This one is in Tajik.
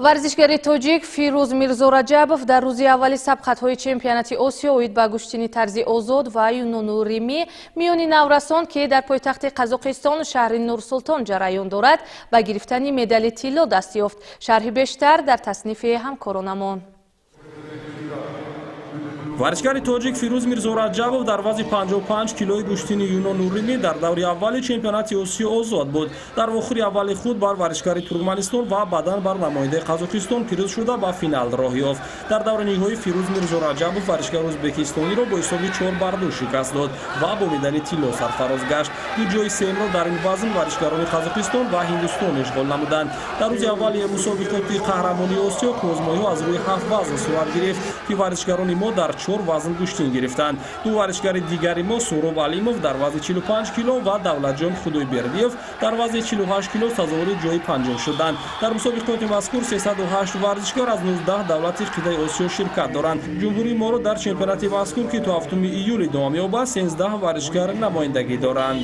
Варзишгари тоҷик Фирӯз Мирзораҷабов дар рӯзи аввали сабқатҳои чемпионати Осиё оид ба гӯштини тарзи озод ва юнону римӣ миёни наврасон, ки дар пойтахти Қазоқистон, шаҳри Нурсултон ҷараён дорад, ба гирифтани медали тилло даст ёфт. Шарҳи бештар дар таснифи ҳамкоронамон. Варзишгари тоҷик Фирӯз Мирзораҷабов дар вазни 55 килои гӯштини юнону римӣ дар даври аввали чемпионати Осиё озод буд. Дар вохӯри аввали худ бар варзишгари Туркманистон ва баъдан бар намояндаи Қазоқистон пирӯз шуда, ба финал роҳ ёфт. Дар даври ниҳоӣ Фирӯз Мирзораҷабов варзишгари ӯзбекистониро бо ҳисоби 4 бар 2 шикаст дод ва бо медали тилло сарфароз гашт. Ду ҷои сеюмро дар ин вазн варзишгарони Қазоқистон ва Ҳиндустон ишғол намуданд. Дар рӯзи аввали мусобиқоти қаҳрамонии Осиё озмоиҳо аз рӯи ҳафт вазн сурат гирифт, ки варзишгарони мо дар чор вазн гӯштин гирифтанд. Ду варзишгари дигари мо, Суҳроб Алимов дар вазни 45 кило ва Давлатҷон Худойбердиев дар вазни 48 кило, сазовори ҷои панҷум шуданд. Дар мусобиқоти мазкур 308 варзишгар аз 19 давлати қитъаи Осиё ширкат доранд. Ҷумҳурии моро дар чемпионати мазкур, ки то 7 июл идома меёбад, 13 варзишгар намояндагӣ доранд.